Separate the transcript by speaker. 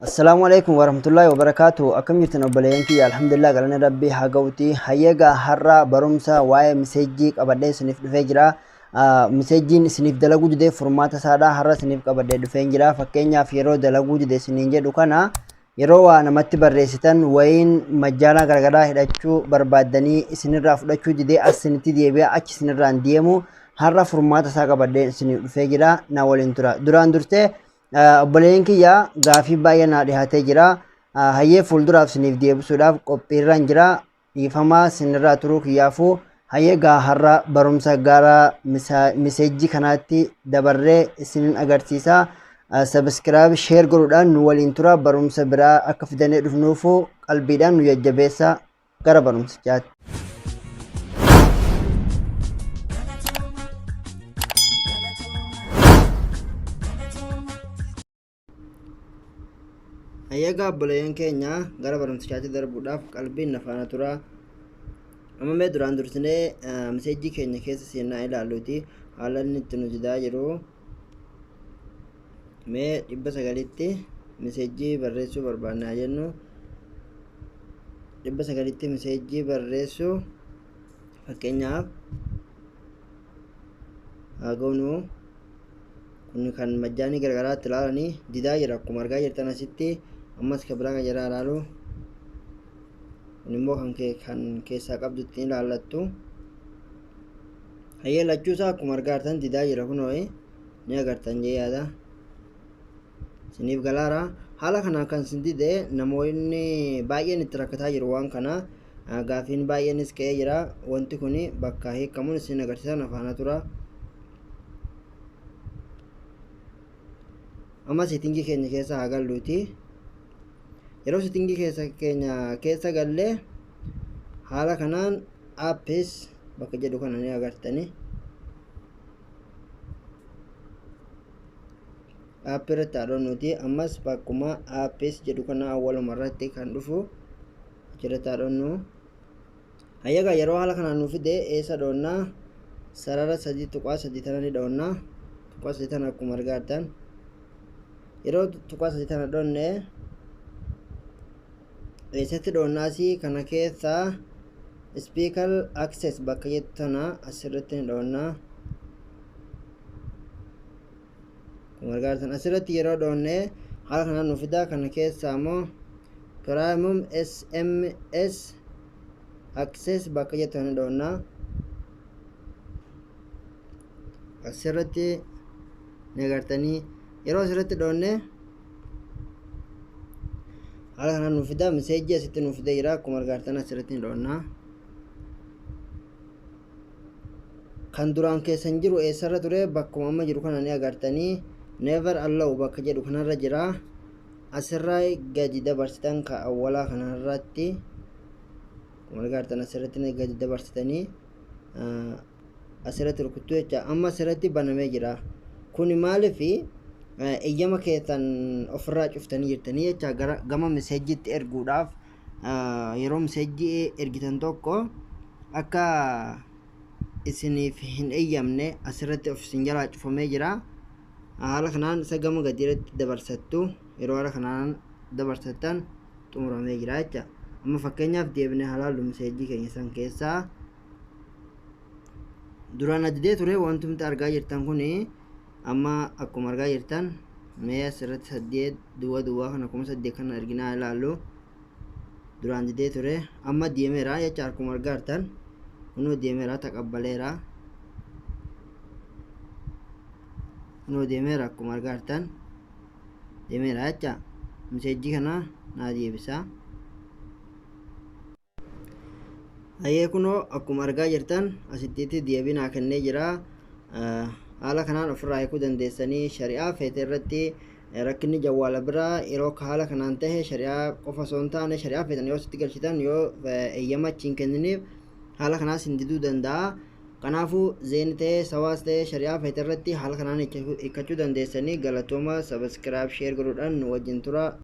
Speaker 1: Assalaamu alaikum warahmatullahi wabarakaatu. Akkam jirtan obboleeyyan kiyya? Alhamdulillah, galanni Rabbii haa ga'uti. Hayyeegaa, har'a barumsa waa'ee message qabadhee isiniif dhufee jira. Messageiin isiniif dalaguu didee furmaata isaadha har'a isiniif qabadhee dhufee jira. Fakkeenyaaf, yeroo dalaguu dide isiniin jedhu kana, yeroo waa namatti barreessitan, wayiin majjaanaa garagaraa hidhachuu barbaaddanii isinirraa fudhachuu didee as isinitti deebi'a, achi isinirraan deemu, har'a furmaata isaa qabadhee isiniif dhufee jira. Na waliin tura. Duraan dursee, obboleeyyan kiyya, gaafii baay'ee naa dhiyaatee jira. Hayyee, fuulduraaf isiniif deebisuudhaaf qophiirraan jira. Dhiifamaa isinirraa turuu kiyyaafuu. Hayyee gaa, har'a barumsa gara message kanaatti dabarree isinin agarsiisa. Subscribe, share godhuudhaan nu waliin tura. Barumsa biraa akka fidannee dhufnuufu qalbiidhaan nu jajjabeessa. Gara barumsichaatti. Hayyagaa obboleeyyan keenya, gara barumsichaatti darbuudhaaf qalbiin na faana tura. Amma mee duraan dursinee message keenya keessa seenaa ilaalluuti haala inni itti nu didaa jiru. Mee 900tti message barreessuu barbaannaa jennu, 900tti message barreessuu fakkeenyaaf haa goonu. Kun kan majjaanii garagaraatti ilaalanii didaa jira, akkuma argaa jirtan asitti. Ammas kan biraa kan jedhaa ilaalu, kun immoo kan kan keessaa qabdu ittiin ilaallattu. Hayyee, lachuusaa akkuma argaa jirtan didaa jira. Kunoo ni agartan jee yaada, isiniif galaara. Haala kanaan kan isin dide, namoonni baay'een itti rakkataa jiru waan kana. Gaafiin baay'eenis ka'ee jira. Wanti kun bakka hiikamuun isin agarsiisan, afaana tura. Amma setting keenya keessa haa galluuti. Yeroo setting keessa keenya keessa gallee, haala kanaan apps bakka jedhu kana ni agartani. App irratti haa dhoonnuti. Ammas bakkuma apps jedhu kana awwaluma irratti kan dhufu achirratti haa dhoonnu. Hayyagaa, yeroo haala kanaan nu fide eessa dhoonnaa? Sarara 3.3 tana ni dhoonnaa. Tuqaa sadii tana akkuma argaa jirtan. Yeroo tuqaa sadii tana dhoonne, eessatti dhoonnaasii? Kana keessaa special access bakka jettu tana asirratti ni dhoonnaa. Akkuma argaa jirtan asirratti yeroo dhoonne haala kanaan nu fida. Kana keessaa immoo premium SMS access bakka jettu ni dhoonnaa. Asirratti ni agartanii, yeroo asirratti dhoonne haala kanaan nu fida. Message asitti nu fidee jira, akkuma argaa jirtan asirratti ni dhoonnaa. Kan duraan keessan jiru eessarra ture? Bakkuma amma jiru kana ni agartanii, never allow bakka jedhu kanarra jira. Asirraa gadi dabarsitan, ka awwalaa kanarratti akkuma argaa asirratti gadi dabarsitanii asirratti rukuttuu jecha. Amma asirratti banamee jira. Kuni maaliif? Eeyyama keessan ofirraa cuftanii jirtanii jecha. Gara gama messageitti erguudhaaf, yeroo message ergitan tokko akka isiniif hin eeyyamne asirratti of isin jalaa cufamee jira. Haala kanaan isa gama gadiirratti dabarsattu. Yeroo haala kanaan dabarsattan xumuramee jira jecha. Amma fakkeenyaaf deebinee halaallu message keenya san keessaa. Duraan adidee ture wantumti argaa jirtan kuni. Amma akkuma argaa jirtan, mee asirratti saddeet duwwa duwwaa kana 8000 kana arginaa ilaallu. Duraan didee ture, amma deemeera jecha. Akkuma argaa jirtan kunoo deemeera, taqabbaleera. Kunoo deemeera, akkuma argaa jirtan deemeera jecha. Message kana naa deebisa. Hayyee, kunoo akkuma argaa jirtan asittiitti deebii naa kennee jira. Haala kanaan ofirraa hiikuu dandeessanii. Shari'aa feete irratti rakkinni jawwaala biraa yeroo haala kanaan tahe, shari'aa qofa osoo hin taane shari'aa feetan yoo sitti galchitan, yoo eeyyama achi hin kenniniif, haala kanaas hin diduu danda'a. Kanaafuu Zain ta'ee, sawaas ta'ee, shari'aa feete irratti haala kanaan hiikkachuu dandeessanii. Galatooma. Subscribe, share godhuudhaan nu wajjin tura.